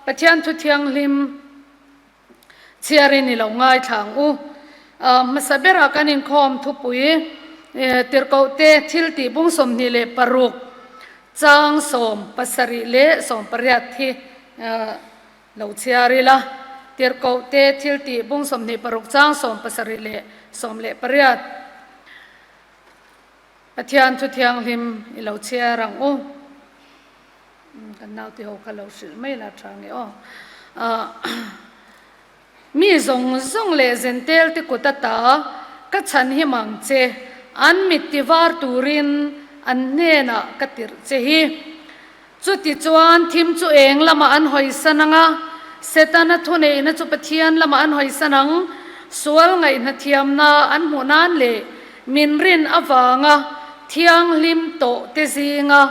Pathian thu thianghlim chhiarin i lo ngaithla ang u. Hmasa berah kan inkhawm thupui Tirhkohte thiltih bung 26 chang 70 leh 18 hi lo chhiar ila. Tirhkohte thiltih bung 26 chang 70 leh 18. Pathian thu thianghlim i lo chhiar ang u. Kan naute ho kha lo hrilh mai la tha nge aw. Mi zawng zawng leh zentel te kut ata ka chhan him ang che, an mit ti var turin an hnenah ka tirh che hi. Chuti chuan thim chu eng lamah an hawisan ang a, Setana thuneihna chu Pathian lamah an hawisan ang, sual ngaihna thiamna an hmuh nan leh min rin avanga thianghlim tawh te zinga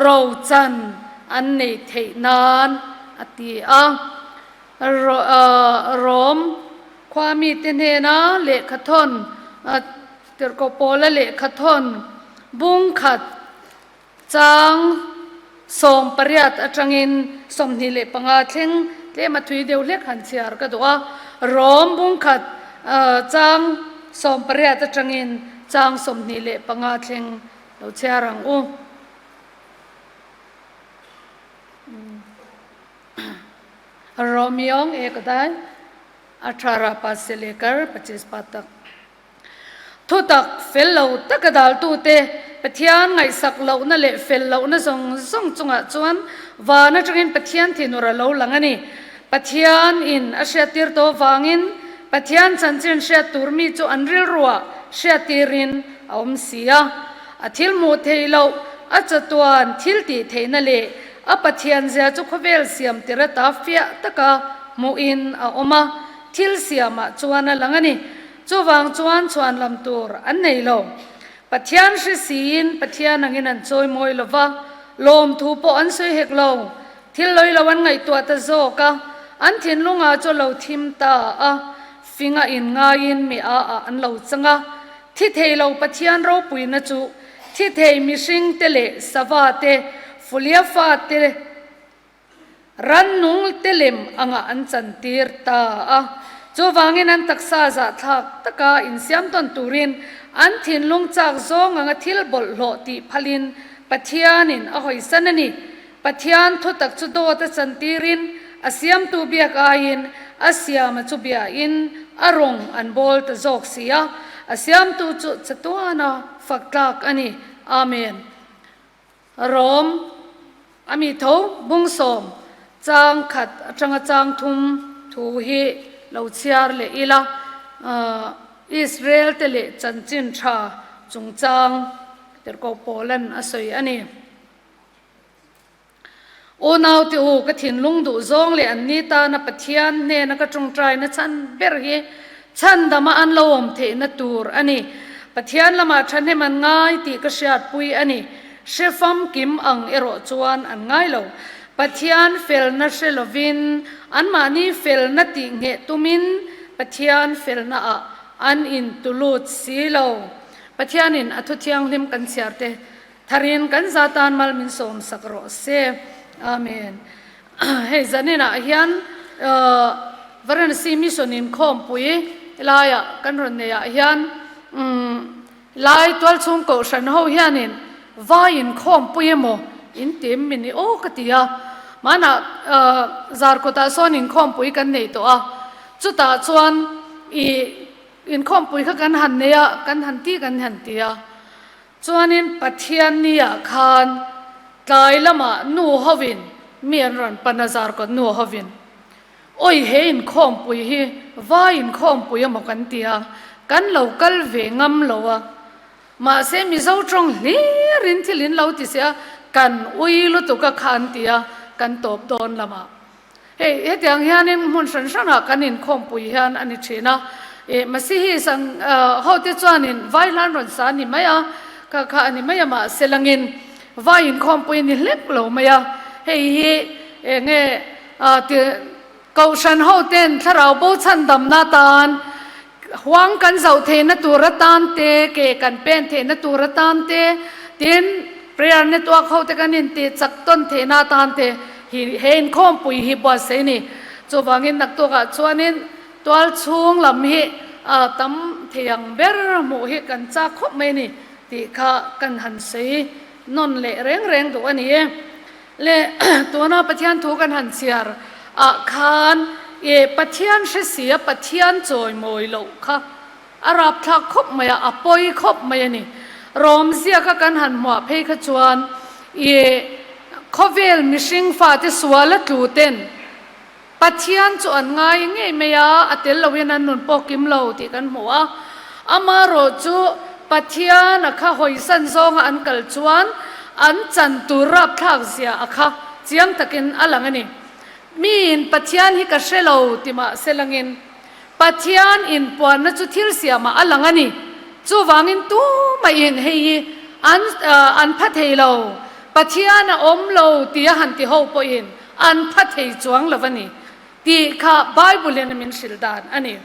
rochan an neih theih nan, a ti a. Rom khua mite hnena lehkhathawn, Tirhkoh Paula lehkhathawn bung khat, Chang 18 atangin 25 thleng tlem a thui deuh hlek han chhiar ka duh a, Rom bungkhat chang 18 atangin chang 25 thleng lo chhiar ang u. Romiong ek adai 18 paat se lekar 25 paat tak. Thutak fel lo taka daltute Pathian ngaihsak lohna leh fel lohna zawng zawng chungah chuan van atangin Pathian thinur a lo lang a ni. Pathian in a hriattir tawh avangin Pathian chanchin hriat tur mi chu an rilruah hriattirin a awm si a. A thil hmuh theih loh, a chatuan thil tih theihna leh a Pathian zia chu khawvel siam tir ata fiah taka hmuhin a awm a. Thil siamah chuan a lang a ni. Chuvang chuan chhuan lam tur an nei lo. Pathian hre siin Pathian angin an chawi mawi lo va, lawmthu pawh an sawi hek lo. Thil lawi lo an ngaihtuah ta zawk a, an thinlungah chu a lo thim ta a, finga inngaiin mi a ah an lo chang a. Thi thei lo Pathian ropuina chu thi thei mihringte leh sava te, fulia fate, Rannung te lem angah an chantir ta a, chuvangin an taksa zahthlak taka insiam tawn turin an thinlung chak zawng anga thil bawlhhlawh tih phalin Pathianin a hawisan a ni. Pathian thutak chu dawt a chantirin a siamtu biak aiin a siama chu biain a rawng an bawl ta zawk si a, a siamtu chu chatuana fak tlak a ni. Amen. Rom a mi tho bung sawm chang khat atanga chang thum thu hi lo chhiar leh ila, Israel te leh chanchin tha chungchang Tirhkoh Paulan a sawi a ni. Unau te u, ka thinlung duh zawng leh an ni tana Pathian hnena ka tawngtaina chhan ber hi chhandama an lo awm theihna tur a ni. Pathian lamah thahnem an ngai tih ka hriatpui a ni. Hre famkim ang erawh chuan an ngai lo. Pathian felna hre lovin anmahni felna tih ngheh tumin Pathian felnaah an intulut si lo. Pathianin a thu thianghlim kan chhiar te Tharin kan za tan mal min sawm sak rawh se. Amen. Hei zaninah hian Varanasi Mission inkhawmpui laiah kan rawn neihah hian lai tualchhung kohhran ho hianin vai inkhawmpui emaw in ti em mini aw ka ti a. Hmanah Zarkawtah sawn inkhawmpui kan nei tawh a, chutah chuan i inkhawmpui kha kan han nei a, kan han ti kan han ti a. Chuanin Pathian ni-ah khan tlai lamah nu hovin mi an rawn pan a, Zarkawt nu hovin, Awi he inkhawmpui hi vai inkhawmpui emaw kan ti a, kan lo kal ve ngam lo a, mahse Mizo tawng hlirin thil in lo ti sia, kan ui lutuk a kha an ti a, kan tawp dawn lamah. Hei hetiang hianin hmun hran hranah kan inkhawmpui hian a ni thin a, ih Masihi sang hote chuanin vai hlan rawn sa a ni mai a, kha kha a ni mai a mahse langin vai inkhawmpui a ni hlek lo mai a, hei hi eng nge ti Kohhran hoten thlarau bo chhandamna atan huang kan zoh theihna tur atan te, ke kan pen theihna tur atan te, tin prayer network hote kan intih chak tawn theihna atan te. hi he inkhawmpui hi buatsaih a ni. Chuvangin naktukah chuanin tualchhung lam hi tam thei ang ber hmuh hi kan chak khawp mai a ni tih kha kan han sawi nawn leh reng reng duh a ni e. Le tuna Pathian thu kan han chhiar ah khan e Pathian hre si a Pathian chawimawi loh kha a rapthlak khawp mai a, a pawi khawp mai a ni. Rawm ziaka kan han hmuah phei kha chuan e khawvel mihring fate sual a tlu ten Pathian chu an ngai ngei mai a, a tel loin an nun pawh kim lo tih kan hmu a. Amaherawh chu Pathian a kha hawisan zawnga an kal chuan an chan tur rapthlak zia a kha chiang takin a lang a ni. Miin Pathian hi ka hre lo ti mah se langin Pathian inpuanna chu thil siamah a lang a ni. Chuvangin tumah-in hei hi an an pha thei lo, Pathian a awm lo tia han ti ho pawhin an pha thei chuang lo a ni tih kha Bible-in a min hrilh dan a ni.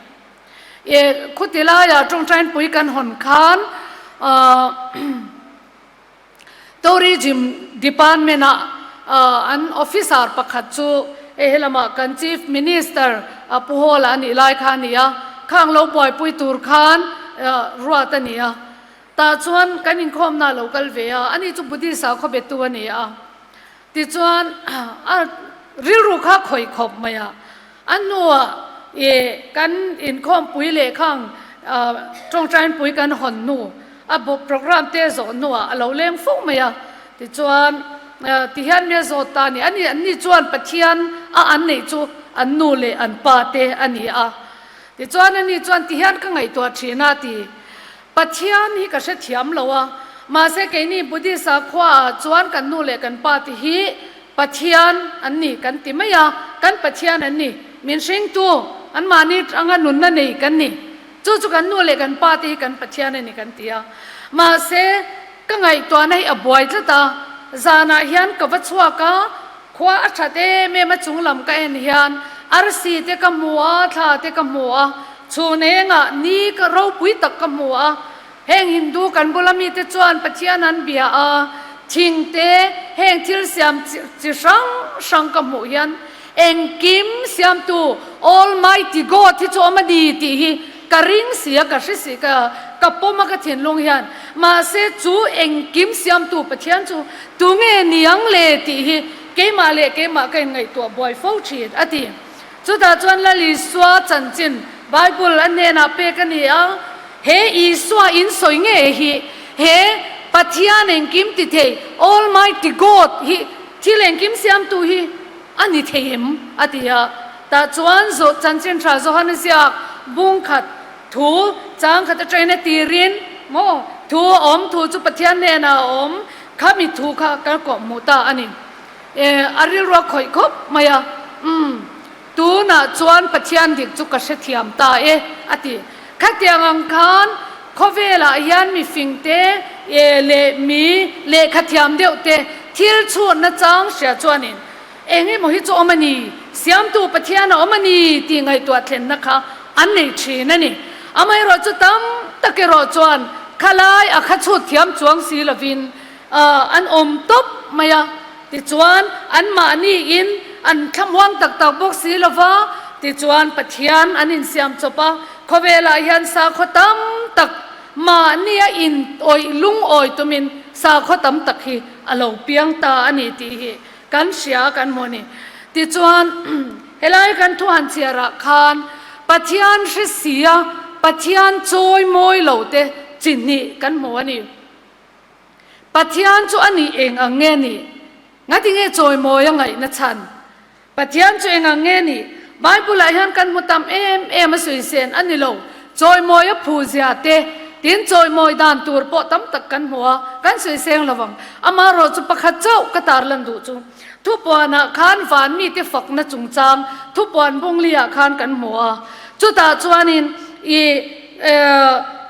E khuti laiah tawngtainpui kan hawn khan Tourism Department-ah an officer pakhat chu hei helamah kan Chief Minister Pu Hawla a nih lai kha a ni a, khang lo buaipui tur khan ruat a ni a. Tah chuan kan inkhawmna a lo kal ve a, ani chu Buddhist ah khawbetu a ni a. Tichuan a rilru kha khawih khawp mai a, a hnuah ih kan inkhawmpui leh khang tawngtainpui kan hawn hnu a program te zawh hnuah a lo leng fo mai a. Tichuan tihian mi a zawt ta a ni, ani anni chuan Pathian a an neih chu an nu leh an pa te a ni a. Tichuan ani chuan tihian ka ngaihtuah thin a ti. Pathian hi ka hrethiam lo a, mahse keini Buddhist ah khua ah chuan kan nu leh kan pa te hi Pathian an ni kan ti mai a, kan Pathian an ni, min hringtu, anmahni tanga nunna nei kan ni, chu chu kan nu leh kan pa te hi kan Pathian a ni kan ti a. Mahse ka ngaihtuahna hi a buai tlat a, zanah hian ka va chhuak a, khua a that em em a chunglam ka en hian arsi te ka hmu a, thla te ka hmu a, Chhun engah ni ka ropui tak ka hmu a, heng Hindu kan bula mite chuan Pathian an bia a, thing te heng thil siam chi hrang hrang ka hmuh hian engkim siamtu Almighty God hi chu awm a ni tih hi ka ring si a, ka hre si ka ka pawm a ka thinlung hian mahse chu engkim siamtu Pathian chu tunge niang le tih hi keimah leh keimah ka inngaihtuah buai fo thin a ti. Chutah chuan Lal Isua chanchin Bible a hnenah pek a ni a, he Isua in sawi nge hi he Pathian engkim ti thei, Almighty God, hi thil engkim siamtu hi a ni thei em? a ti a. Tah chuan chanchin tha Johana ziak bung khat thu chang khat atangin a tirin maw thu a awm, thu chu Pathian hnenah a awm, khami thu kha kan kawhhmuh ta a ni. E, a rilru a khawih khawp mai a, Umm, tunah chuan Pathian dik chu ka hrethiam ta e, a ti. Khatiang ang khan khawvelah hian mifing te, e, leh mi lehkha thiam deuh te thil chhutna chang hria chuanin eng emaw hi chu awm a ni, Siamtu Pathian a awm a ni tih ngaihtuah thlenna kha an nei thin a ni. Amaherawh chu tam tak erawh chuan khalai a kha chhut thiam chuang si lovin An awm tawp mai a, tichuan anmahniin an thlamuang tak tak bawk si lo va, tichuan Pathian an insiam chawp a, khawvelah hian sakhaw tam tak mahnia in awih lungawi tumin sakhaw tam tak hi a lo piang ta a ni tih hi kan hria a kan hmu a ni. Tichuan helai kan thu han chhiarah khan Pathian hre sia Pathian chawi mawi lo te chi hnih kan hmu a ni. Pathian chu a nih eng ang nge nih? Ngati nge chawimawi a ngaihna chhan? Pathian chu eng ang nge nih? Bible-ah hian kan hmu tam em em a sawi sen a ni lo. Chawimawi a phu zia te, tin chawimawi dan tur pawh tam tak kan hmu a, kan sawi seng lo vang. Amaherawh chu pakhat chauh ka tarlan duh chu, thupuanah khan van mite fakna chungchang thupuan bungli-ah khan kan hmu a. Chutah chuanin i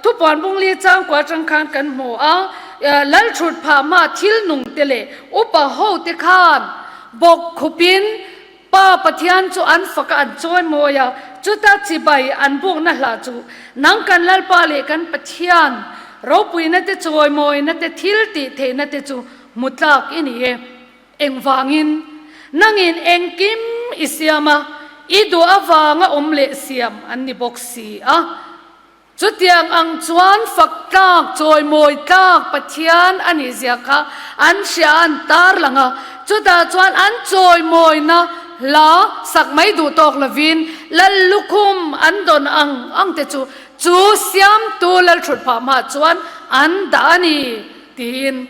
thupuan bungli changkua atang khan kan hmu a, Lalthut phah hma thil nung te leh upa ho te khan bawk khupin Pa Pathian chu an fak a an chawi mawi a, chuta chibai an bukna hla chu nang kan Lalpa leh kan Pathian ropuina te chawi mawina te thil tih theihna te chu hmu tlak i ni e. Engvangin? Nangin engkim i siam a, i duh avanga awm leh siam an ni bawk si a. Chutiang ang chuan fak tlak, chawimawi tlak Pathian a nih zia kha an hria a, an tar lang a. Chutah chuan an chawimawina hla sak mai duh tawk lovin Lal lukhum an dawn ang ang te chu chu siamtu Lalthutphah hmaah chuan an dah a ni tiin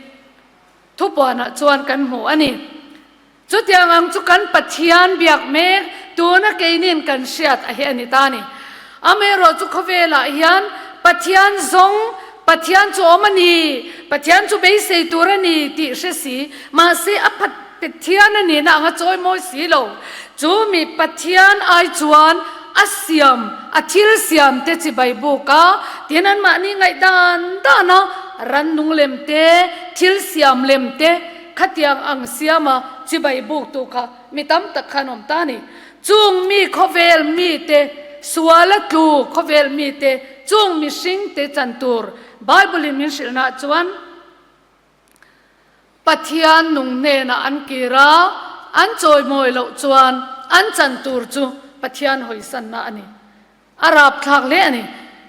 Thupuanah chuan kan hmu a ni. Chutiang ang chu kan Pathian biak mek tuna keinin kan hriat a hi a ni ta a ni. Amaherawh chu khawvelah hian Pathian zawng, Pathian chu awm a ni, Pathian chu beisei tur a ni tih hre si, mahse a Pathian a nihna anga chawi mawi si lo. Chu mi Pathian ai chuan a siam, a thil siam te chibai buk a, tin anmahni ngaihdan dana rannung lem te, thil siam lem te, Khatiang ang siama chibai buktu kha mi tam tak khan awm ta a ni. Chung mi khawvel mite, suala tlu khawvel mite, chung mihringte chan tur Bible-in min hrilhnaah chuan Pathian nung hnenah an kir a, an chawimawi loh chuan an chan tur chu Pathian hawisanna a ni. A rapthlak hle a ni.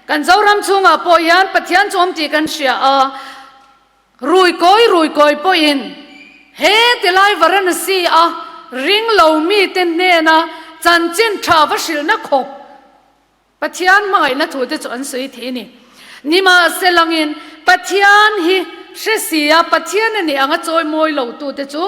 Kan Zoram chhungah pawh hian Pathian chu awm tih kan hria a. Rui kawi rui kawi pawhin he tilai Varanasi a ring lo mite hnena chanchin tha va hrilhna khawp Pathian hmangaihna thu te chu an sawi thei a ni. Nimahselangin Pathian hi hre sia Pathian a nih anga chawi mawi lo tute chu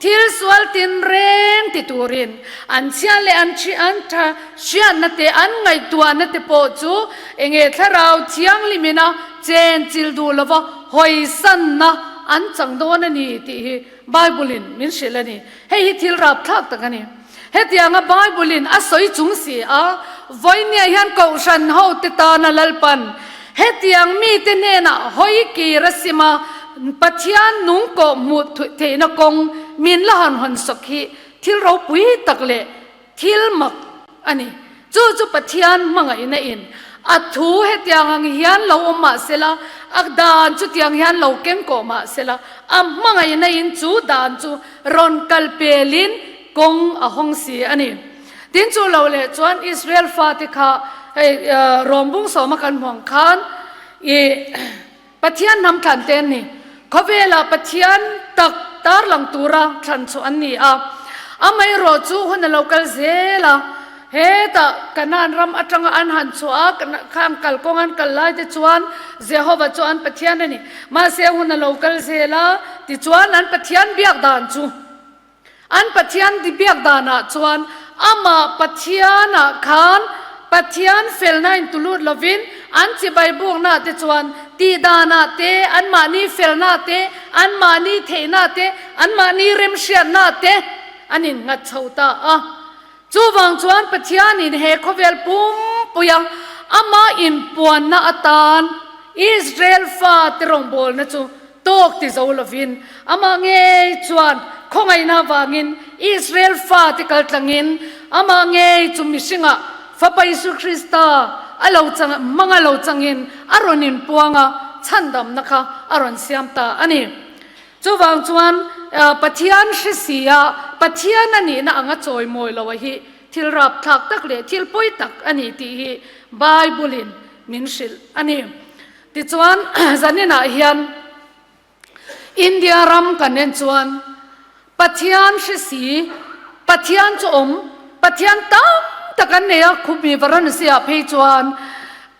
thil sual tinreng ti turin an chhia leh an thi an tha hriatna te an ngaihtuahna te pawh chu enge thlarau thianghlimina Chen chil duh lova hawisanna an chang dawn a ni tih hi Bible-in min hrilh a ni. Hei hi thil rapthlak tak a ni. Hetianga Bible-in a sawi chung si a, vawinia hian kohhran hote tana Lalpan hetiang mite hnenah hawi kir a sim a, Pathian nung kawh hmuh theihna kawng min la han hawn sawk hi thil ropui tak leh Thil mak a ni. Chu chu Pathian hmangaihna in a thu hetiang ang hian lo awm mah sela, a dan chutiang hian lo keng kawh mah sela, a hmangaihna in chu dan chu rawn kal pelin kawng a hawng si a ni. Tin chu lo leh chuan Israel fate kha hei Rawmbung sawma kan hmuang khan i Pathian hnam thlan te an ni. Khawvelah Pathian tak tarlang tura thlan chhuah an ni a. Amaherawh chu hun a lo kal zel a, hetah Kanaan ram atanga an han chhuah a, khang kalkawng an kal lai te chuan Jehova chu an Pathian a ni. Mahse hun a lo kal zel a, tichuan an Pathian biak dan chu An Pathian biak danah chuan amah Pathianah khan Pathian felna in tulut lovin an chibai buknaah te chuan tihdanah te, anmahni felnaah te, anmahni theihnaah te, anmahni remhriatnaah te an innghat chho ta a. Chuvang chuan Pathianin he khawvel pumpuia amah inpuanna atan Israel fate rawngbawlna chu tawk ti zo lovin amah ngei chuan khawngaihna avangin Israel fate kaltlangin amah ngei chu mihringah Fapa Isu Krista a lo chang hmang a lo changin a rawn inpuang a, chhandamna kha a rawn siam ta a ni. Chuvang chuan Pathian hre si a, Pathian a nihna anga chawimawi lo a hi thil rapthlak tak leh thil pawi tak a ni tih hi Bible-in min hrilh a ni. Tichuan zaninah hian India ram kan en chuan Pathian hre si, Pathian chu awm, Pathian tam tak an nei a, khumi Varanasi-ah phei chuan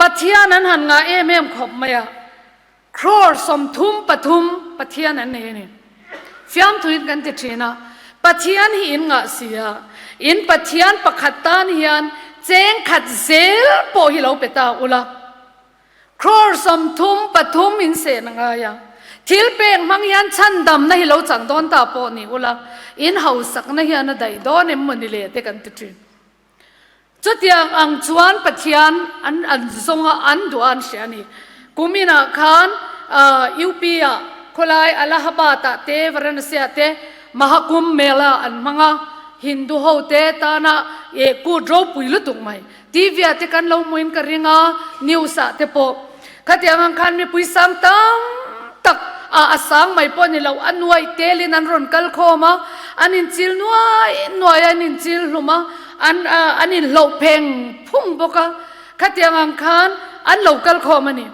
Pathian an han ngah em em khawp mai a. Crore 33 Pathian an nei a ni. Fiamthuin kan ti thin a, Pathian hi in ngah si a, in Pathian pakhat tan hian cheng khat zel pawh hi lo pe ta ula. Crore 33 in sehna ngai a, thil pek hmang hian chhandamna hi lo chang dawn ta pawh ni ula, in hausakna hian a daih dawn em mawni le te kan ti thin. Chutiang ang chuan Pathian an an zawnga an duh a an hria a ni. Kuminah khan UP ah khawlai Allahabad ah te Varanasi ah te Mahakumbh Mela an hmang a, Hindu ho te tana eh kut ropui lutuk mai. TV ah te kan lo hmuin ka ring a, news ah te pawh. Khatiang ang khan mipui sang tam tak A sang mai pawh a ni lo, a nuaih telin an rawn kal khawm a, an inchil nuai nuai a, an inchil hlum a, an an inhloh pheng phung bawk a, khatiang ang khan an lo kal khawm a ni.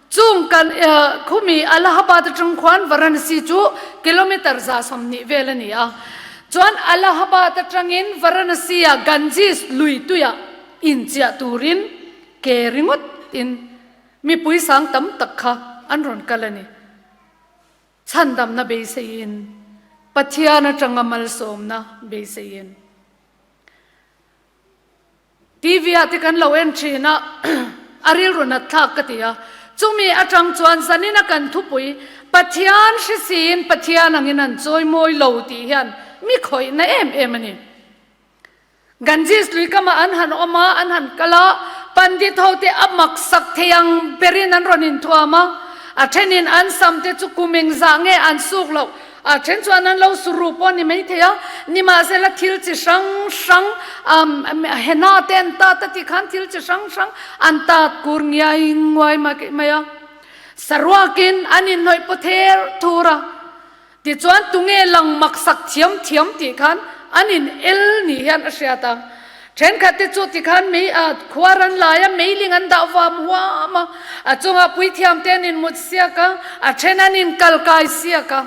Chung kan khumi Allahabad atang khuan Varanasi chu kilometer 120 vel a ni a, chuan Allahabad atangin Varanasi-a Ganges lui tuiah inchiah turin ke ringawt in Mipui sang tam tak kha an rawn kal a ni. Chhandamna beiseiin, Pathian atanga malsawmna beiseiin. TV ah te kan lo en thin a, a rilru nat thlak ka ti a. Chumi atang chuan zanina kan thupui Pathian hrisiin Pathian angin an chawimawi lo tih hian mi khawihna em em a ni. Ganges luikamah an han awm a, an han kal a, Pandit hote a maksak thei ang berin an rawn inthuam a, a thenin an sam te chu kum engzah nge an suk loh, a then chuan an lo su ru pawh a ni maithei a, nimahsela thil chi hrang hrang henna te an tat a tih khan thil chi hrang hrang an tat kur ngiai nguai mai a, saruakin an inhnawih paw ther thur a. Tichuan tunge lang maksak thiam thiam tih khan an in el ni hian a hriat a. Thenkhat te chu tikhan mei a khuar an lai a, meiling an dah vam huam a, a chungah puithiam te an in mut siak a, a then an in kal kai siak a,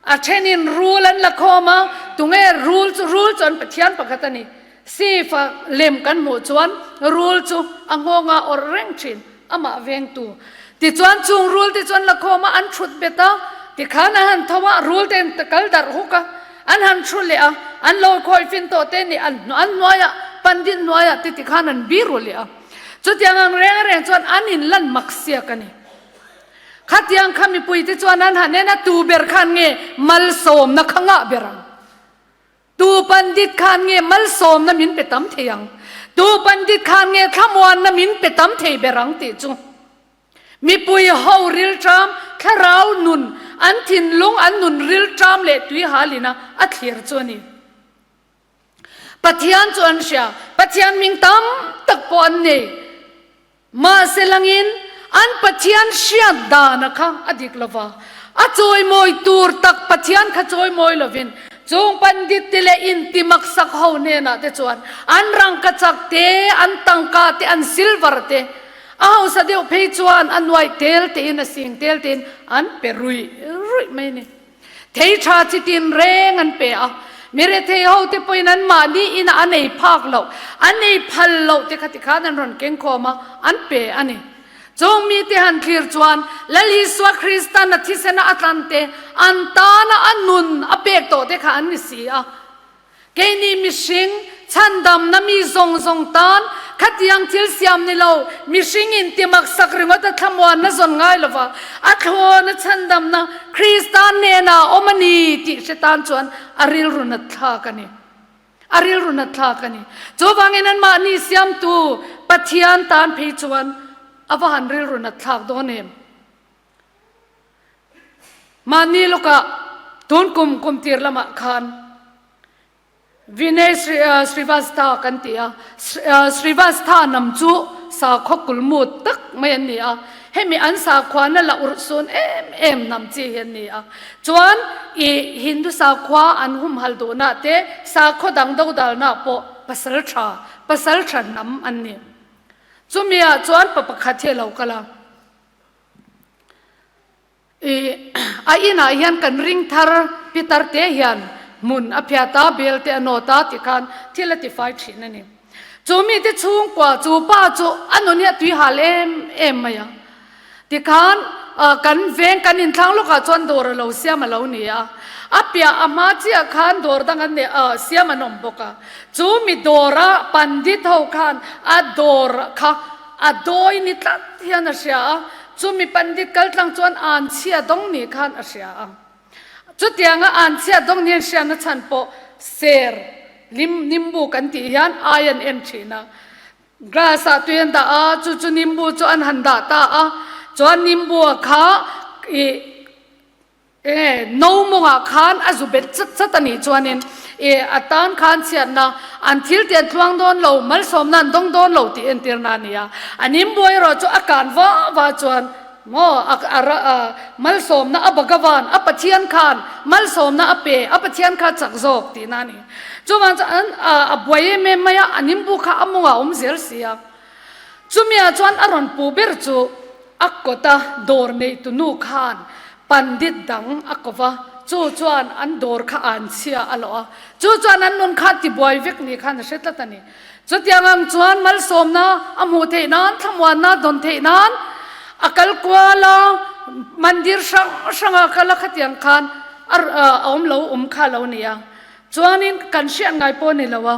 a then in rul an la khawm a, tunge rul chu rul chu an Pathian pakhat a ni. Sifa lem kan hmuh chuan rul chu a nghawng ah awrh reng thin, amah vengtu. Tichuan chung rul te chuan lakhawm a an thut bet a, tikhan an han tho a, rul te an kal darh huk a, an han thu leh a, an lo khawi fin tawh te nih an an hnuaiah pandit hnuaiah te tikhan an bi ru leh a. Chutiang ang reng reng chuan an inlan mak siak a ni. Khatiang kha mipui te chuan an han en a, tu ber khan nge malsawmna kha ngah ber ang? Tu pandit khan nge malsawmna min pe tam thei ang? Tu pandit khan nge thlamuanna min pe tam thei ber ang tih chu mipui ho rilṭam, thlarau nun, an thinlung, an nun rilṭam leh tuihalina a thlir chu a ni. Pathian chu an hria, Pathian hming tam tak pawh an nei. Mahse langin an Pathian hriat dana kha a dik lova, a chawimawi tur tak Pathian kha chawimawi lovin chung pandit te leh inti maksak ho hnenah te chuan an rangkachak te, an tangka te, an silver te, a hausa deuh phei chuan a nuaih tel tein a sing tel tein an pe ruih ruih mai a ni. Thei tha chi tin reng an pe a, mi rethei ho te pawhin an mahni inah an ei phak loh, an ei phal loh te kha tikhan an rawn keng khawm a, an pe a ni. Chung mite han thlir chuan Lal Isua Kristan a thisena a tlan te, an tana a nun a pek tawh te kha an ni si a. Keini mihring, chhandamna mi zawng zawng tan khatiang thil siam ni lo, mihring in ti maksak ringawt a thlamuanna zawn ngai lova, a thlawna chhandamna Krista hnenah a awm a ni tih hre tan chuan a rilru nat thlak a ni. A rilru nat thlak a ni. Chuvangin anmahni siamtu Pathian tan phei chuan a va han rilru nat thlak dawn em? Mahni lawkah tun kum kum tir lamah khan Vinay Srivastava kan ti a, Srivastava nam chu sakhaw kulmu tak mai an ni a, hemi an sakhuana la urhsun em em nam chi hi an ni a. Chuan i Hindu sakhua an humhal duhna te sakhaw dang dodalna pawh pasal tha, pasal tha nam an ni. Chumi ah chuan pa pakhat hi a lo kal a. I a inah hian kan ring thar pitar te hian hmun a phiat a, bel te a nawt a ti khan thil a tifai thin a ni. Chu mite chhungkua chu pa chu a nun hi a tui hal em em mai a. Tikhan kan veng kan inthlang lawkah chuan dawr a lo siam a lo ni a. A piah a hma chiah khan dawr dang an nei a, siam an awm bawk a. Chu mi dawra pandit ho khan a dawr kha A dawi ni tlat hian a hria a, chumi pandit kaltlang chuan anchhia dawng ni khan a hria a. Chutianga anchhia dawng ni an hriatna chhan pawh ser, lim, nimbu kan tih hian ai an en thin a. Glass ah tui an dah a, chu chu nimbu chu an han dah ta a, chuan nimbu ah kha ih E, no mawngah khan a zu bet chat chat a nih chuanin e, a tan khan chhiatna an thil te an tluang dawn lo, malsawmna an dawng dawn lo tih entirna a ni a. A nimbuai erawh chu a kan va va chuan Maw a a malsawmna a Bhagavan a Pathian khan malsawmna a pe a Pathian kha chak zawk tihna a ni. Chuvang chuan a buai em em mai a, a nimbu kha a mawngah a awm zel si a. Chumia chuan a rawn pu ber chu a kawta dawr neitu nu khan pandit dang a ko va, chu chuan an dawr kha an chhia a lawh a, chu chuan an nun kha tibuai vek ni khan a hre tlat a ni. Chutiang ang chuan malsawmna a hmuh theih nan, thlamuanna a dawn theih nan a kal kual a, mandir hrang hranga kal a khatiang khan a awm lo awm kha a lo ni a. Chuanin kan hriat ngai pawh a ni lo a,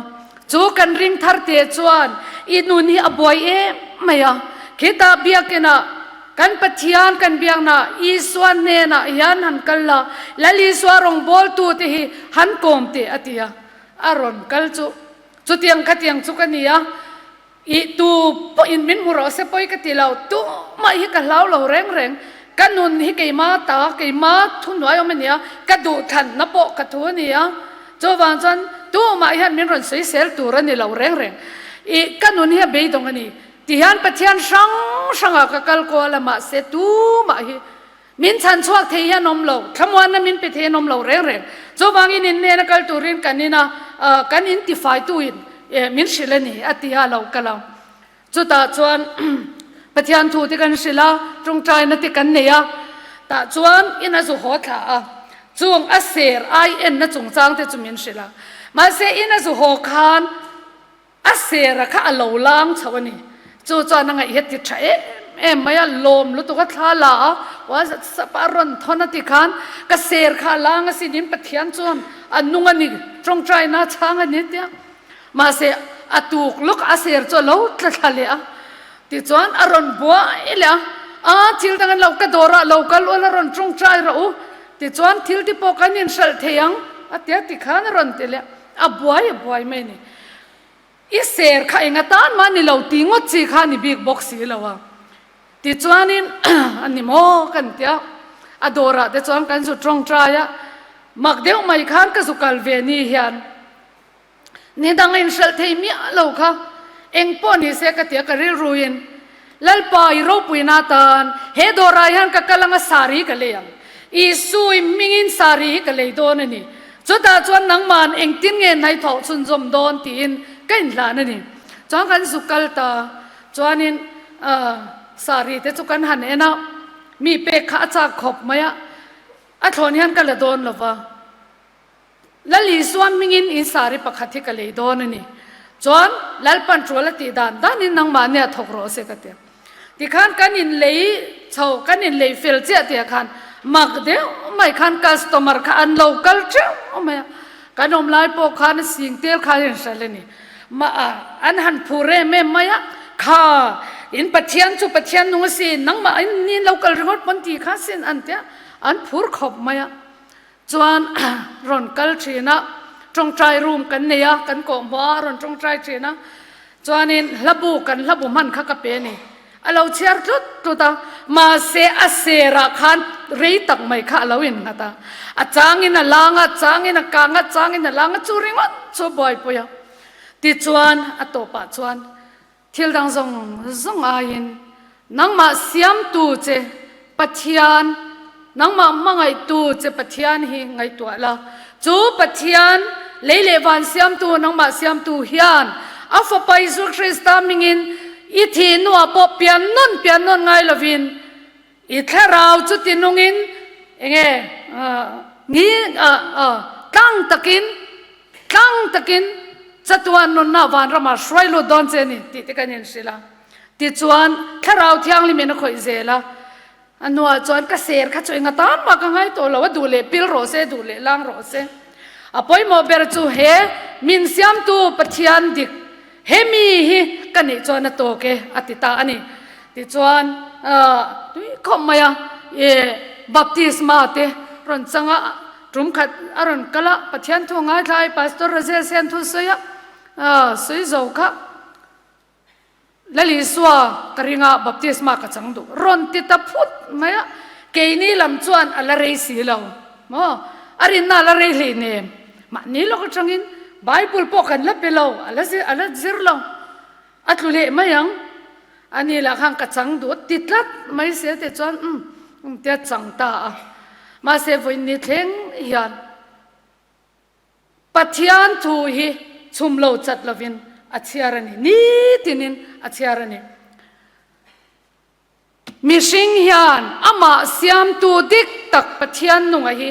chu kan ring thar te chuan i nun hi a buai em mai a, khitah biakinah kan Pathian kan biakna Isua hnenah hian han kal la, Lal Isua rawngbawltute hi han kawm teh a ti a, a rawn kal chu chutiang khatiang chu ka ni a, Ih tu pawhin min hmu rawh se pawi ka ti lo, tumah hi ka hlau lo reng reng, ka nun hi keima ta, keima thuhnuai awm a nia, ka duhthlanna pawh ka thu a nia, chuvang chuan tumah hian min rawn sawisel tur a ni lo reng reng, ih ka nun hi a beidawng a ni, tihian Pathian hrang hrangah ka kal kual a mahse tumah hi Min chhan chhuak thei hian awm lo, thlamuanna min pe thei an awm lo reng reng. Chuvangin in hnena kal turin kan ina kan in tifaitu in min hrilh a ni, a ti a, lo kal ang. Chutah chuan Pathian thu te kan hrilh a, tawngtaina te kan nei a, tah chuan in a zu haw thla a, chung a ser ai enna chungchang te chu min hrilh a. Mahse in a zu haw khan A sera kha a lo lang chho a ni. Chu chuan a ngaih hi a ti tha em em mai a, lawm lutuk a thla la a, WhatsApp a rawn thawn a ti khan ka ser kha a lang asin in Pathian chuan a nung a ni, tawngtaina a chhang a ni tia. Mahse a tuk lawk a ser chu a lo tla thla leh a, tichuan a rawn buai leh a, a thil dang an lo ka dawrah lo kal ula rawn tawngtai rawh u, tichuan thil te pawh kan inhralh thei ang a tia tikhan a rawn ti leh a. A buai a buai mai ni. I ser kha enga tan mah ni lo ti ngawt chi kha ni bik bawk si lo a. Tichuanin a ni maw kan ti a, a dawrah te chuan kan zu tawngtai a, mak deuh mai khan ka zu kal ve ni hian ni dang a inhralh thei miah lo kha eng pawh ni se ka ti a ka rilruin Lalpa i ropuina atan he dawrah hian ka kal anga sari ka lei ang. Isui hmingin sari hi ka lei dawn a ni. Chutah chuan nangman engtin nge hnaithawh chhunzawm dawn tiin ka inhlan a ni. Chuan kan zuk kal ta chuanin sari te chu kan han en a, mi pek kha a chak khawp mai a, a thlawn hian ka la dawn lo va. Lal Isua hmingin in sari pakhat hi ka lei dawn a ni. Chuan Lalpan ṭual a tih dan danin nangmah nia thawk rawh se ka ti. Tikhan kan in lei chho, kan in lei fel chiah tih ah khan mak deuh mai khan customer kha an lo kal ṭeuh mai a. Kan awm lai pawh khan sing tel khan in hralh a ni. Mah a an han phur em em mai a, kha in Pathian chu Pathian nung a si, nangmah in ni lo kal ringawt pawn ti kha sin an tia, an phur khawp mai a. Chuan rawn kal thin a, tawngtai room kan nei a, kan kawh hmuh a, rawn tawngtai thin a, chuanin hlabu kan hlabu hman kha ka pe a ni. A lo chhiar tlut tlut a, mahse a serah khan rei tak mai kha a lo innghat a, a changin a lang a, changin a kang a, changin a lang a, chu ringawt chu a buaipui a. Tichuan a tawpah chuan Thil dang zawng zawng aiin nangmah siamtu che Pathian, nangmah hmangaihtu che Pathian hi ngaihtuah la. Chu Pathian, lei leh van siamtu, nangmah siamtu hian a Fapa Isua Krista hmingin i thih hnuah pawh pian nawn pian nawn ngai lovin i thlarau chu tinungin enge ni tlang takin Tlang takin chatuan nunna vanramah hruai lut dawn che a ni tih te kan inhrilh a. Tichuan, Thlarau Thianghlimin a khawih zel a. A hnuah chuan ka ser kha chu enga tan mah ka ngai tawh lo, a duh leh pil rawh se, duh leh lang rawh se. A pawimawh ber chu he min siamtu Pathian dik he mi hi ka nih chuan a tawk e a ti ta a ni. Tichuan, tui khawp mai a, baptisma te rawn chang a, Tum khat a rawn kal a, Pathian thu ngaithla i Pastor Rajesh hian thu sawi a, sawi zo kha Lal Isua ka ring a, baptisma ka chang duh rawn ti ta phut mai a, keini lam chuan a la rei si lo maw, a rinna a la rei hlei nem, mahni lawk atangin Bible pawh kan la pe lo, a la zir lo, a tlu leh mai ang. Ani lah khan ka chang duh a ti tlat mai si a ti chuan umm umm tia chang ta a. Mahse vawiin ni thleng hian Pathian thu hi chhum lo chat lovin a chhiar a ni, nitinin a chhiar a ni. Mihring hian amah siamtu dik tak Pathian nunga hi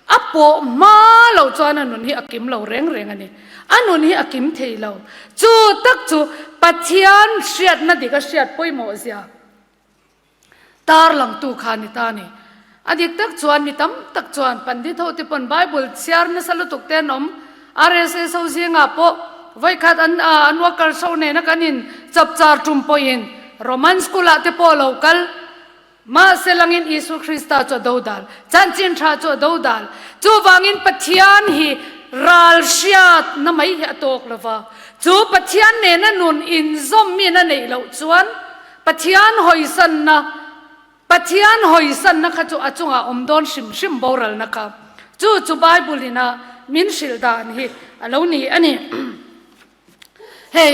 a pawh hma loh chuan a nun hi a kim lo reng reng a ni. A nun hi a kim thei lo. Chu tak chu Pathian hriatna dik a hriat pawimawh zia tarlangtu kha a ni ta a ni. A dik tak chuan mi tam tak chuan Pandit ho te pawn Bible chhiar nasa lutuk te an awm. RSS ho zingah pawh vawikhat an an worker show nena kan in chapchar tum pawhin Roman school ah te pawh lo kal mahse langin Isu Krista chu a do dal, chanchin tha chu a do dal. Chuvangin Pathian hi ral hriat na mai hi a tawk lova, chu Pathian nena nun inzawm min a neih loh chuan Pathian hawisanna Pathian hawisanna kha chu a chungah awm dawn hrim hrim boralna kha. Chu chu Bible in a min hrilh dan hi a lo ni a ni. Hei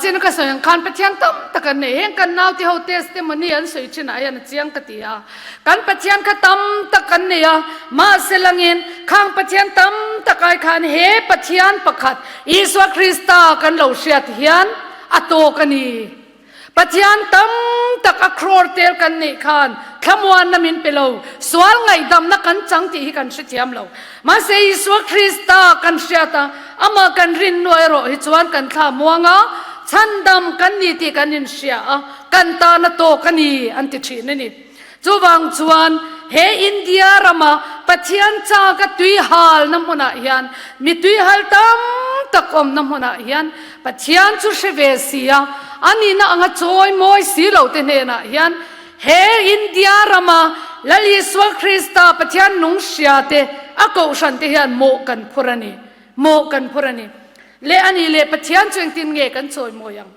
chin ka sawi ang khan Pathian tam tak an nei. Heng kan naute ho testimony an sawi thin ah hian a chiang ka ti a. Kan Pathian kha tam tak kan nei a, mahse langin khang Pathian tam tak ai khan he Pathian pakhat Isua Krista kan lo hriat hian a tawk a ni. Pathian tam tak a crore tel kan neih khan thlamuanna min pe lo, sual ngaihdamna kan chang tih hi kan hrethiam lo. Mahse Isua Krista kan hriat a, amah kan rinnu erawh hi chuan kan thla muang a, chhandam kan ni tih kan inhria a, kan tan a tawk a ni an ti thin a ni. Chuvang chuan he India rama Pathian chak a tuihalna hmunah hian mi tuihal tam tak awmna hmunah hian Pathian chu hre ve si a, a nihna anga chawi mawi si lo te hnenah hian he India rama Lal Isua Krista Pathian nung hria te a kohhran te hian mawh kan phur a ni, mawh kan phur a ni. Leh a nih leh Pathian chu engtin nge kan chawi mawi ang?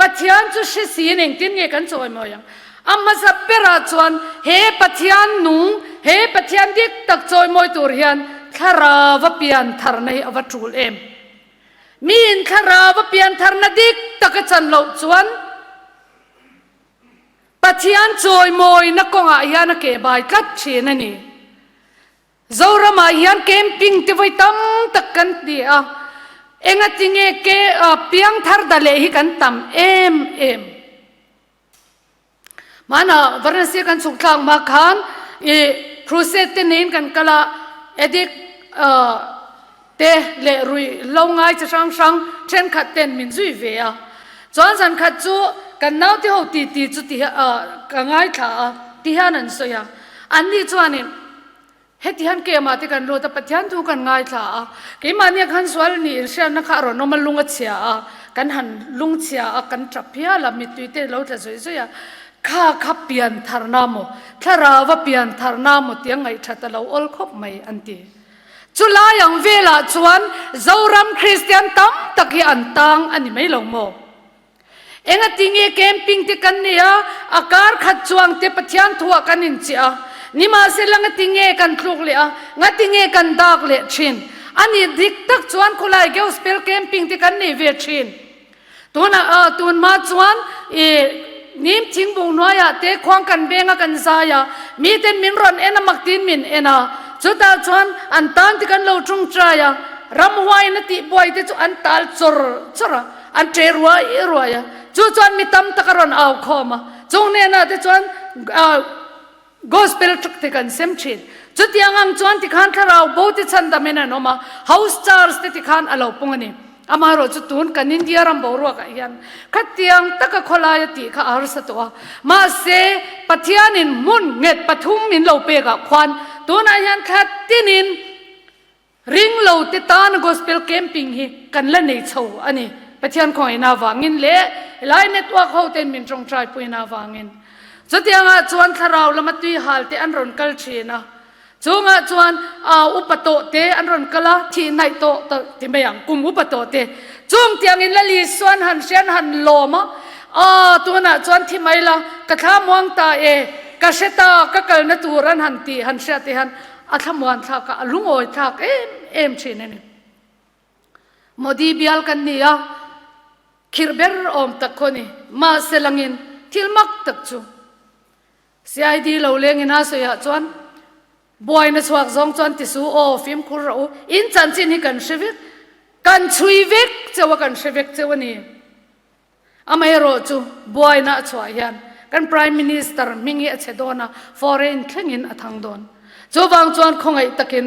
Pathian chu hre siin engtin nge kan chawimawi ang? A hmasa berah chuan he Pathian nung, he Pathian dik tak chawimawi tur hian thlarau a pian tharna hi a va tul em? Miin thlarau a pian tharna dik tak a chan loh chuan Pathian chawimawina kawngah hian a ke bai tlat thin a ni. Zoramah hian camping te vawi tam tak kan ti a, engatinge ke piangthar da leh hi kan tam em em. Hmanah Varanasi kan chhuk thlak hma khan i crusade te neiin kan kal a, addict te leh ruih lo ngai chi hrang hrang thenkhat ten min zui ve a. Chuan zan khat chu kan naute ho titi chu ti ka ngaithla a ti hian an sawi a, anni chuanin Heti hian keimah te kan lut a, Pathian thu kan ngaithla a, keimahnia khan sual nih inhriatna kha a rawn awm a, lung a chhia a, kan han lung chhia a, kan tap hial a, mittui te lo tla zawih zawih a, kha kha pian tharna maw, thlarau a pian tharna maw tia ngaihthat a lo awl khawp mai an ti. Chulai ang velah chuan Zoram Kristian tam tak hi an tang a ni mai lo maw? Engatinge camping te kan nei a, a kar khat chuang te Pathian thuah kan inchiah a, nimahsela ngatinge kan tluk leh a, ngatinge kan dak leh thin? A nih dik tak chuan khawlai gospel camping te kan nei ve thin. Tunah tunhma chuan i nim thingbung hnuaiah te khuang kan veng a kan zai a, miten min rawn en a mak tiin min en a, chutah chuan an tan te kan lo tawngtai a, ramhuaiin a tihbuai te chu an tal chawr chawr a. An ṭe ruai ruai a, chu chuan mi tam tak a rawn au khawm a, chung hnenah te chuan Gospel truck te kan sem ṭhin. Chutiang ang chuan tikhan thlarau bo te chhandamin an awm a, house charge te tikhan a lo pung a ni. Amaherawh chu tun kan India ram boruakah hian khatiang taka khawlai a tih kha a harsa tawh a, mahse Pathianin hmun nghet pathum min lo pekah khuan tunah hian thla tinin Ringlo te tan Gospel Camping hi kan la nei chho a ni. Pathian khawngaihna avangin leh helai network ho ten min tawngtai puina avangin. Chutiangah chuan thlarau lama tui hal te an rawn kal thin a. Chungah chuan aa upa tawh te an rawn kal a, thih hnaih tawh ti mai ang, kum upa tawh te. Chung tiangin Lal Isuan han hrian han lawm a, aa tunah chuan thi mai la, ka thla muang ta e, ka hre ta, ka kalna tur an han ti han hriat te hian A thlamuan thlak a, a lungawi thlak em em thin a ni. Modi bial kan ni a, Khirh ber awm tak khaw ni. Mahse langin thil mak tak chu CID lo lengin a sawi ah chuan buaina chhuak zawng chuan ti su aw fimkhur rawh u, in chanchin hi kan hre vek, kan chhui vek cheu a kan hre vek cheu a ni. Amaherawh chu buaina a chhuah hian kan Prime Minister hming hi a chhe dawn a, foreign thlengin a thang dawn. Chuvang chuan khawngaih takin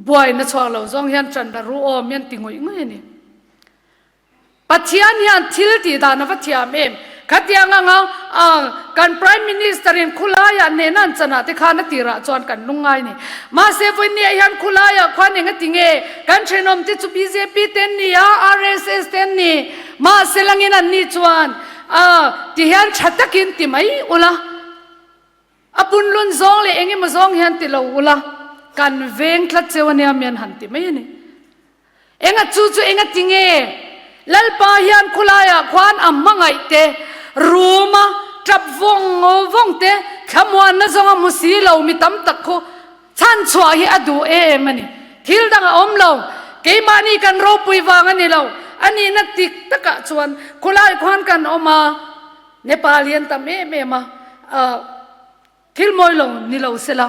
Buaina chhuak lo zawng hian ṭan la ru awm hian ti ngawih ngawih a ni. Pathian hian thil tih dan a va thiam em? Khatiang anga kan Prime Minister in khulaiah nena an chanah te khan a tirah chuan kan lungngai a ni. Mahse vawinia hian khulaiah khuan eng a ti nge? Kan thenawm te chu bjp te an ni a, RSS te an ni. Mahse langin an ni chuan ti hian ṭha takin ti mai ula. A punlun zawng leh eng emaw zawng hian ti lo ula, kan veng tlat cheu ania mian han ti mai a ni. Enga chu chu enga ti nge? Lalpa hian khulaiah khuan a hmangaih te, ruma tap vawng vawng te, thlamuanna zawnga hmu si lo mi tam tak khu chhanchhuah hi a duh em a ni. Thil dang a awm lo, keimahni kan ropui vang a ni lo, a nihna tik takah chuan khulai khuan kan awm a, Nepal hi an tam em em a, thil mawi lo ni lo sela.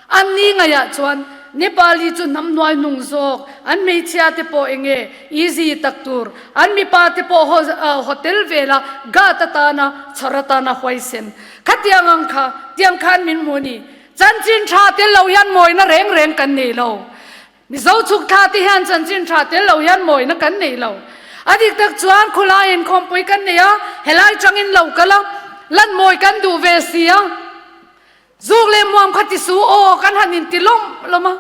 An ni ngaiah chuan Nepali chu hnam hnuai hnung zawk, an hmeichhia te pawh eng nge easy tak tur, an mipa te pawh hotel vela guard atana chhawr atana huaisen. Khatiang ang kha, tiang khan min hmu a ni. Chanchin tha tel lo hian mawina reng reng kan nei lo. Mizo chhuk thla te hian chanchin tha tel lo hian mawina kan nei lo. A dik tak chuan khulai inkhawmpui kan nei a, helai tangin lo kal a, lan mawi kan duh ve si a. Zuk leh muam kha ti su aw kan han inti lawm lawm a,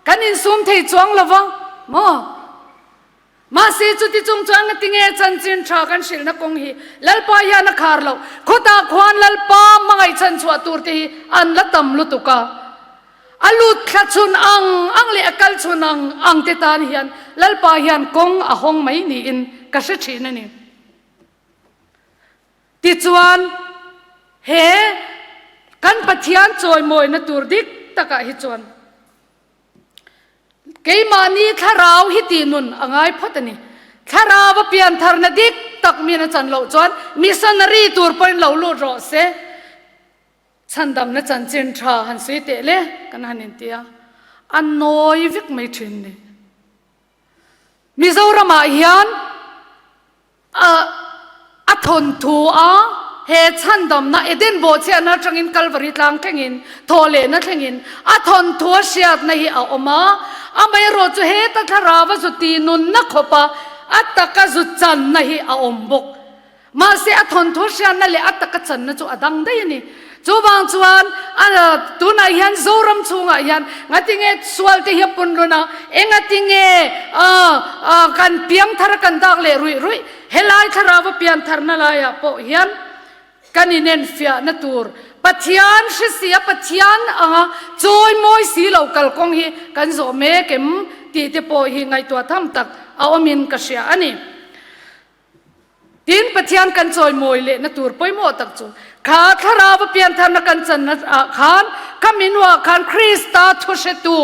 kan insum thei chuang lo va maw? Mahse chuti chung chuan ngatinge chanchin tha kan hrilhna kawng hi Lalpa hian a khar loh? Khawtah khuan Lalpa hmangaih chhanchhuah tur te hi an la tam lutuk a. A lut thla chhun ang ang leh a kal chhun ang ang te tan hian Lalpa hian kawng a hawng mai niin ka hre thin a ni. Tichuan he kan Pathian chawimawina tur dik takah hi chuan Keimahni thlarau hi tih nun a ngai phawt a ni. Thlarau a piantharna dik tak min a chan loh chuan missionary tur pawhin lo lut rawh se. Chhandamna chanchin tha han sawi teh le kan han inti a, a nawi vek mai thin ni. Mizoramah hian A thawnthu a he chhandamna Eden bawhchhiatna atangin Kalvari tlang thlengin, thawhlehna thlengin a thawnthu a hriatna hi a awm a. Amaherawh chu heta thlarau a zu ti nunna khawpa a taka zu channa hi a awm bawk. Mahse a thawnthu hriatna leh a taka channa chu a dang daih a ni. Chuvang chuan tunah hian Zoram chhungah hian ngatinge sual te hi a pun run a, engatinge kan piangthar a kan dak leh ruih ruih, helai thlarau a piantharna laiah pawh hian kan inenfiahna tur Pathian hre si a, Pathian anga chawi mawi si lo kalkawng hi kan zawh mek em tih te pawh hi ngaihtuah tham tak a awmin ka hria a ni. Tin, Pathian kan chawimawi lehna tur pawimawh tak chu kha thlarau a piantharna kan channa ah khan kha minuah khan Krista thuhretu,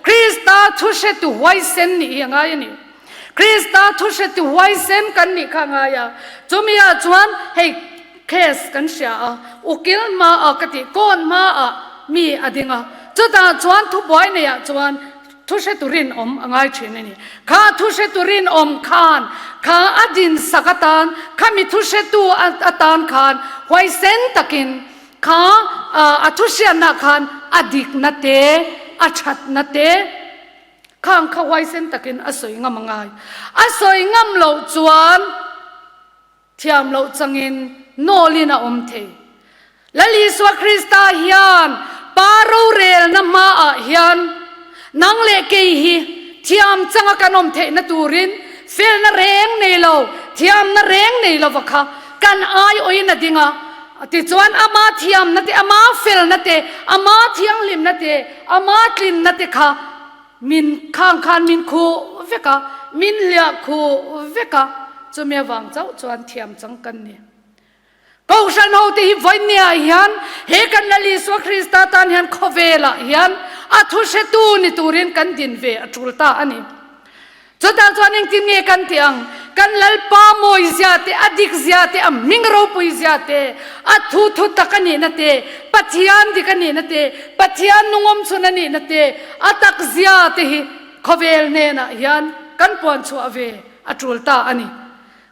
Krista thuhretu huaisen nih hi a ngai a ni. Krista thuhretu huaisen kan nih kha a ngai a. Chumi ah chuan hei case kan hria a, ukil hmaah ka tih kawn hmaah mi a ding a, chutah chuan thubuai neiah chuan Thu hre turin awm a ngai thin a ni. Kha thu hre turin awm khan kha a din sak atan, kha mi thu hretu atan khan huaisen takin kha a thu hriatna khan a dikna te, a thatna te khang kha huaisen takin a sawi ngam a ngai. A sawi ngam loh chuan Thiam loh changin nawlin a awm thei. Lal Isua Krista hian Pa rorelna hmaah hian nang leh kei hi thiam changa kan awm theihna turin felna reng nei lo, thiamna reng nei lova kha kan aiawhin a ding a. Tichuan ama thiamna te, ama felna te, ama thianghlimna te, ama tlinna te kha Min khang khan min khuh vek a, min hliah khuh vek a, chumi avang chauh chuan thiam chang kan ni. Kohhran hote hi vawinia hian he kan Lal Isua Krista tan hian khawvelah hian a thuhretu ni turin kan din ve a tul ta a ni. Chutah chuan engtin nge kan tih ang? Kan Lalpa mawi zia te, a dik zia te, a hming ropui zia te, a thu thu tak a nihna te, Pathian dik a nihna te, Pathian nungawm chhun a nihna te, a tak zia te hi khawvel hnenah hian kan puan chhuah ve a tul ta a ni.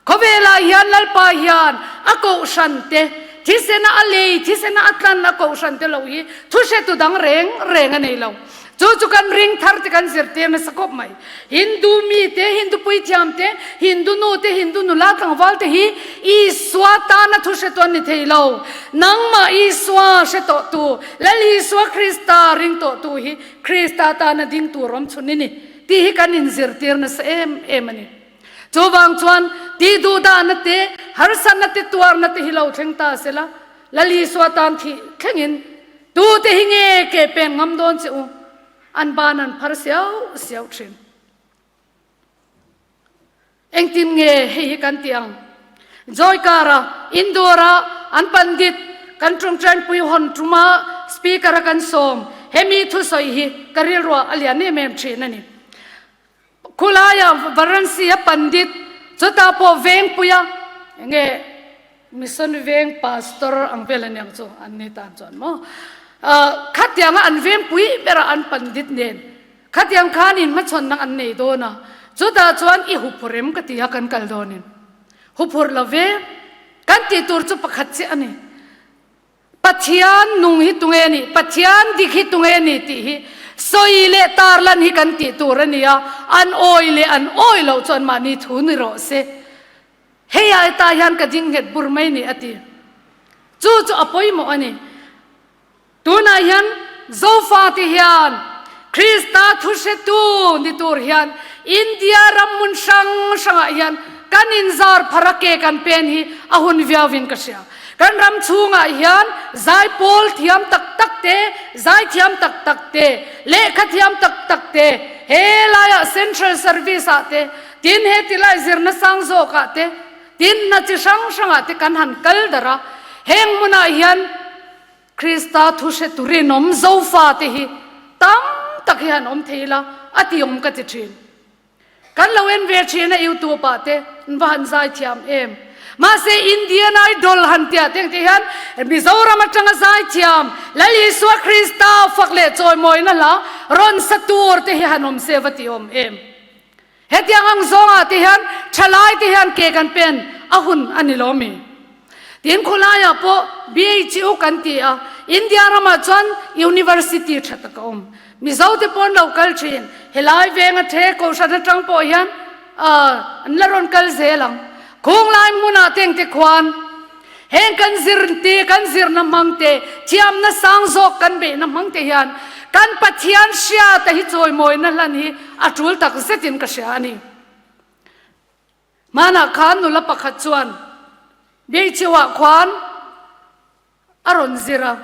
Khawvelah hian Lalpa hian a kohhran te, thisena a lei, thisena a tlan a kohhran te lo hi thuhretu dang reng reng a nei lo. Chu chu kan ring thar te kan zirtir nasa khawp mai. Hindu mi te, Hindu puithiam te, Hindu nu te, Hindu nula tlangval te hi Isua tana thuhretu an ni thei lo. Nangmah Isua hre tawhtu, Lal Isua Krista ring tawhtu hi Krista tana ding tur awm chhun i ni tih hi kan inzirtir nasa em em a ni. Chuvang chuan tih duhdahna te, harsatna te, tuarna te hi lo thleng ta sela, Lal Isua tan thih thlengin tute hi nge ke pen ngam dawn che u? An ban an phar siau siau thin. Engtin nge hei hi kan tih ang? Joy Kara, Indore-a an pandit kan tawngtainpui hawn tuma speaker-a kan sawm, hemi thusawi hi ka rilruah a lian em em thin a ni. Khulaia Varanasi-a pandit, chutah pawh Vengpuia enge Mission Veng pastor ang vel aniang chu an ni tan chuan maw. Khatianga an vengpui bera an pandit nen khatiang khan in hmachhawn nang an nei dawn a, chutah chuan i huphur em ka ti a kan kal dawnin. Huphur lo ve, kan tih tur chu pakhat chiah a ni. Pathian nung hi tunge a nih, Pathian dik hi tunge a ni tih hi sawi leh tarlan hi kan tih tur a ni a, an awi leh an awi loh chuan mahni thu ni rawh se. Hei ah hetah hian ka ding nghet bur mai ni a ti. Chu chu a pawimawh a ni. Tunah hian Zofate hian Krista thuhretu ni tur hian India ram hmun hrang hrangah hian kan inzar phar a ke kan pen hi a hun viauin ka hria. Kan ram chhungah hian zaipawl thiam tak tak te, zaithiam tak tak te, lehkha thiam tak tak te, he laiah Central Service ah te, tin he tilai zirna sang zawkah te, tin hna chi hrang hrangah te kan han kal darh a. Heng hmunah hian Krista thu hre turin awm Zofa te hi tam tak hi han awm thei ila a ti awm ka ti thin. Kan lo en ve thin a YouTube ah te an va han zai thiam em. Mahse Indian Idol han tia te ang te hian Mizoram atanga zai thiam Lal Isua Krista fak leh chawimawina hla rawn sa tur te hi han awm se va ti awm em. Hetiang ang zawngah te hian thalai te hian ke kan pen a hun a ni lo mi? Tin khulaiah pawh BHU kan ti a, India ramah chuan University tha tak a awm. Mizo te pawh an lo kal thin. Helai venga the Kohhran atang pawh hian an la rawn kal zel ang. Khunglai hmunah te engte khuan Heng kan zir te, kan zirna hmang te, thiamna sang zawk kan beihna hmang te hian kan Pathian hriata hi chawimawina hlan hi a tul tak zetin ka hria a ni. Hmanah khan nula pakhat chuan Beicheuah khuan a rawn zir a,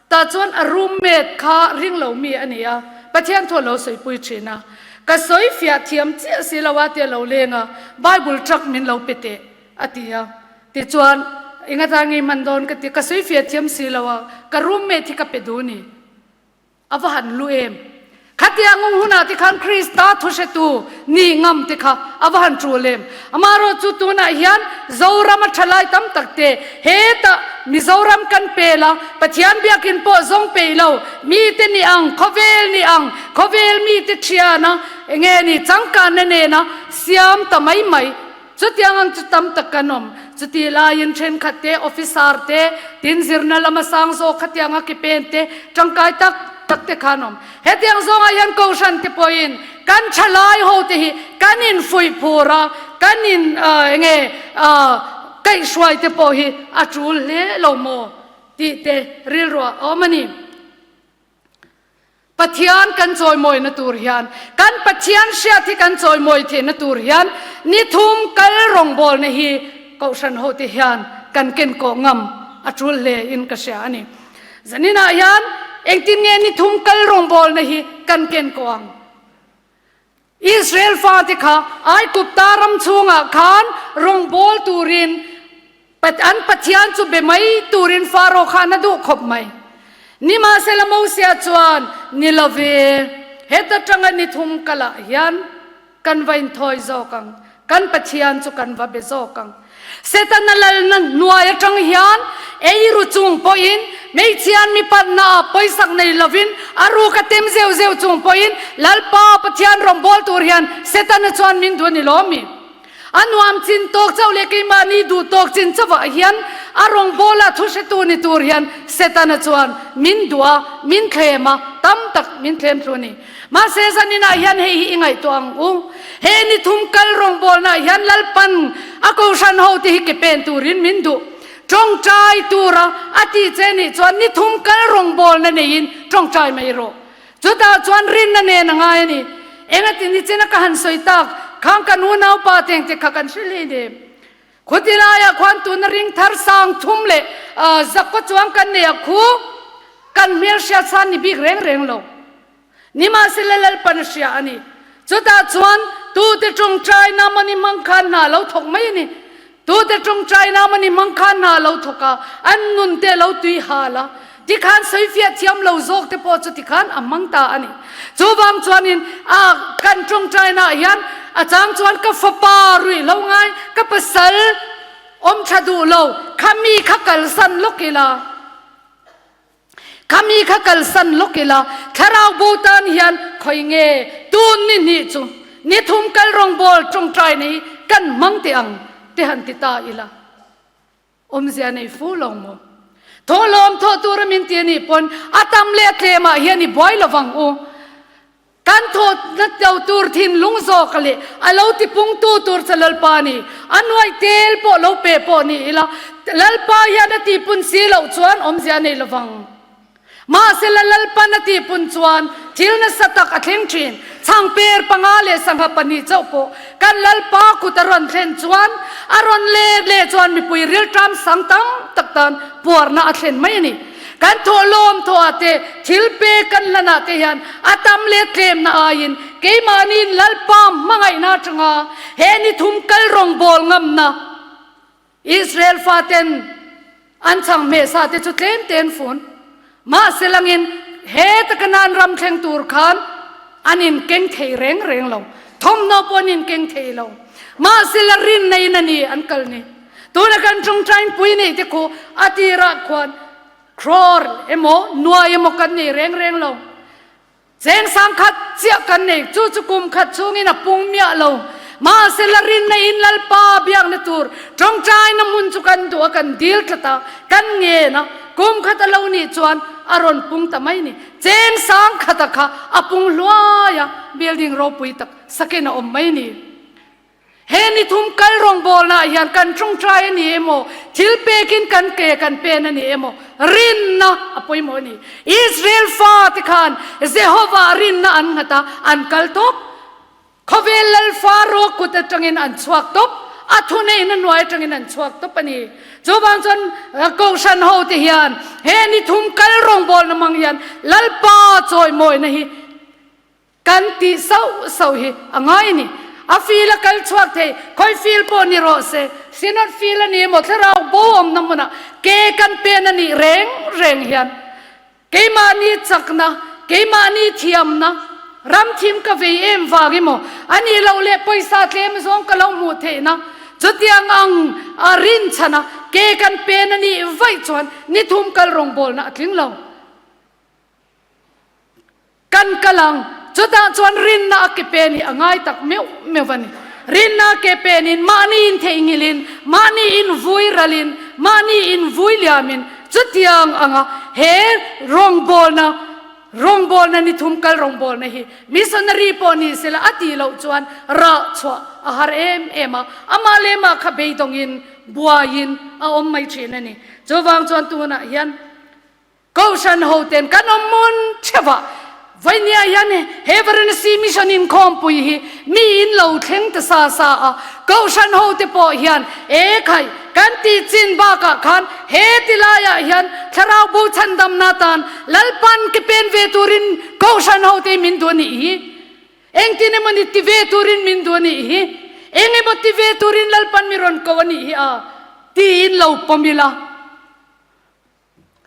tah chuan a roommate kha ring lo mi a ni a, Pathian thu a lo sawipui thin a, ka sawi fiah thiam chiah si lo a tia lo leng a, Bible truck min lo pe teh a ti a. Tichuan, Enga ta ngei hman dawn ka ti, ka sawi fiah thiam si lo a, ka roommate hi ka pe duh ni. A va han lu em! Khatiang ngung hunah te khan Krista thuhretu nih ngam te kha a va han tul em! Amaherawh chu tunah hian Zoram a thalai tam tak te hetah Mizoram kan pel a, Pathian biakin pawh zawng peih lo, mite ni ang, khawvel ni ang, khawvel mite thiana enge ni changkanna nena siam ta mai mai Chutiang ang chu tam tak kan awm. Chutih laiin thenkhat te, officer te, tin zirna lama sang zawk khatianga ke pen te, tangkai tak tak te kha an awm. Hetiang zawngah hian Kohhran te pawhin kan thalai ho te hi kan infuih phur a, kan in enge kaihhruai te pawh hi a tul hle lo maw tih te rilruah a awm a ni. Pathian kan chawimawina tur hian, kan Pathian hriat hi kan chawimawi theihna tur hian ni thum kal rawngbawlna hi Kohhran hote hian kan ken kawh ngam a tul hle in ka hria a ni. Zaninah hian engtin nge ni thum kal rawngbawlna hi kan ken kawh ang? Israel fate kha Aigupta ram chhungah khan rawngbâwl turin an Pathian chu be mai turin Faro khan a duh khawp mai. Nimahsela Mosia chuan, Ni lo ve, heta tanga ni thum kalah hian kan va inthawi zawk ang. Kan Pathian chu kan va be zawk ang. Setana lalna hnuai atang hian eiru chung pawhin, hmeichhian mi panna ah pawisak nei lovin a ruk a tem zeuh zeuh chung pawhin Lalpa Pathian rawngbâwl tur hian Setana chuan min duh a ni lawm mi? A nuam chin tawk chauh leh keimahni duh tawk chin chauhah hian a rawngbâwla thu hretu ni tur hian Setana chuan min duh a, min thlem a, tam tak min thlem thlu a ni. Mahse zaninah hian hei hi i ngaihtuah ang u, he ni thum kal rawngbawlnaah hian Lalpan a kohhran hote hi ke pen turin min duh. Tawngtai tura a tih che nih chuan ni thum kal rawngbawlna neiin tawngtai mai rawh. Chutah chuan rinna nen a ngai a ni. Engati nichina ka han sawi tak khang kan unaupa tengte kha kan hre hlei nem. Khuti laiah khuan tuna ring thar sang thum leh zakkaw chuang kan nei a khu kan hmelhriat san ni bik reng reng lo. Nimahsela Lalpan a hria a ni. Chutah chuan tute tawngtai na mawni hmang khan hna lo thawk mai a ni. Tute tawngtai na mawni hmang khan hna lo thawk a, an nun te lo tui hal a. Tikhan sawifiah thiam lo zawk te pawh chu tikhan a hmang ta a ni. Chuvang chuanin a kan tawngtainaah hian a chang chuan ka fapa ruih lo ngai, ka pasal awm tha duh lo, kha mi kha kalsan lawk ila, kha mi kha kalsan lawk ila, thlarau bo tan hian khawi nge tun ni hnih chu ni thum kal rawngbawl tawngtaina hi kan hmang teh ang te han ti ta ila. Awmzia nei fu lo maw? Thawhlawm thawh tura min ti a nih pawn a tam leh a tlemah hian i buai lo vang u. Kan thawhna to tur thinlung zawk leh a lo tipungtu tur che Lalpa ni. A nuai tel pawh lo pe pawh ni ila Lalpa hian a tihpun si loh chuan awmzia nei lo vang. Mahsela Lalpan a tihpun chuan thil nasa tak a thleng thin. Chhangper panga leh sangha pahnih chauh pawh kan Lalpa kut a rawn thlen chuan a rawn let leh chuan mipui rilṭam sang tam tak tan puarna a thlen mai a ni. Kan thawhlawm thawhah te, thil pek kan hlanah te hian a tam leh tlemna aiin keimahniin Lalpa hmangaihna atanga he ni thum kal rawngbâwl ngamna Israel faten an chhang hmehsa te chu tlem te an fun. Mahse langin he taka nan ram thleng tur khan an in keng thei reng reng lo. Thawmhnaw pawh an in keng thei lo. Mahse la rinna in a ni an kal ni. Tuna kan tawngtain pui nei te khu a tirah khuan crore emaw nuai emaw kan nei reng reng lo. Cheng sangkhat chiah kan nei, chu chu kum khat chungin a pung miah lo. Mahse la rinna in Lalpa biakna tur tawngtaina hmun chu kan duh a, kan dil tlat a, kan ngen a, kum khat a lo nih chuan a rawn pung ta mai ni. Cheng sangkhata kha a pung hluai a, building ropui tak sakin a awm mai ni. He ni thum kal rawngbawlnaah hian kan tawngtai a ni emaw, thil pekin kan ke kan pen a ni emaw, rinna a pawimawh a ni. Israel fate khan Jehovah rinna an nghat a, an kal tawp. Khawvel lal Faro kut atangin an chhuak tawp, a thuneihna hnuai atangin an chhuak tawp a ni. Chuvang chuan Kohhran hote hian he ni thum kal rawngbawlna hmang hian Lalpa chawimawina hi Kan tih sauh sauh hi a ngai a ni. A feel a kal chhuak thei, khawi feel pawh ni rawh se, Synod feel a ni emaw, thlarau bo awmna hmunah ke kan pen a nih reng reng hian keimahni chakna, keimahni thiamna, ram thim ka vei em vang emaw, a nih loh leh pawisa tlem zawng ka lo hmuh theihna, chutiang ang a rinchhana ke kan pen a nih vaih chuan ni thum kal rawngbawlna a tling lo. Kan kal ang. Chutah chuan rinna a ke pen hi a ngai tak meuh meuh a ni. Rinna a ke penin mahni in theihnghilhin, mahni in vui ralin, mahni in vui liamin chutiang anga he rawngbawlna, rawngbawlna ni thum kal rawngbawlna hi missionary pawh ni sela a tih loh chuan rah chhuah a har em em a, amah leh mah kha beidawngin buaiin a awm mai thin a ni. Chuvang chuan tunah hian. Kohhran hoten kan awm hmun theuhah Vainia hian he Varanasi Mission inkhawmpui hi mi in lo thleng ta sa sa a, Kohhran hote pawh hian e khai kan tih chin bakah khan he ti laiah hian thlarau bo chhandamna tan Lalpan ke pen ve turin Kohhran hote hi min duh a nih hi. Engtin emaw ni ti ve turin min duh a nih hi. Eng emaw ti ve turin Lalpan mi rawn ko a nih hi a tiin lo pawm ila.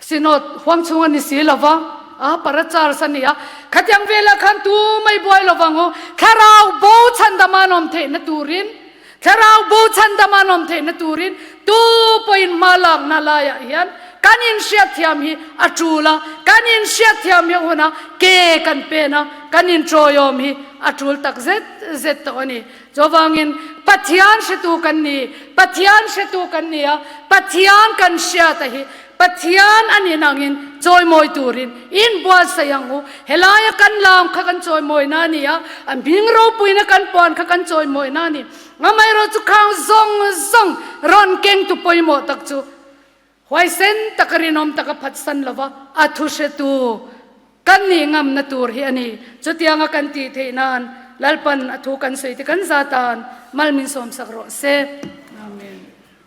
Synod huang chhung a ni si lo va, a parachars a ni a, khatiang velah khan tu mai buai lo vang u, thlarau bo chhandama an awm theihna turin. Thlarau bo chhandam an awm theihna turin tu pawhin hma lakna laiah hian kan inhriatthiam hi a tul a, kan inhriatthiam hi a hun a, ke kan pen a, kan inṭawiawm hi a tul tak zet zet tawh a ni. Chuvangin Pathian hretu kan ni, Pathian hretu kan ni a, Pathian kan hriata hi Pathian a nih nangin chawimawi turin inbuatsaih ang u. Helaia kan lam kha kan chawimawina a ni a, a hming ropuina kan puan kha kan chawimawina a ni. Amaherawh chu khang zawng zawng rawn kengtu pawimawh tak chu huaisen taka rinawm taka phatsan lova a thu hretu kan nih ngamna tur hi a ni. Chutianga kan tih theih nan Lalpan a thu kan sawi te kan za tan mal min sawmsak rawh se.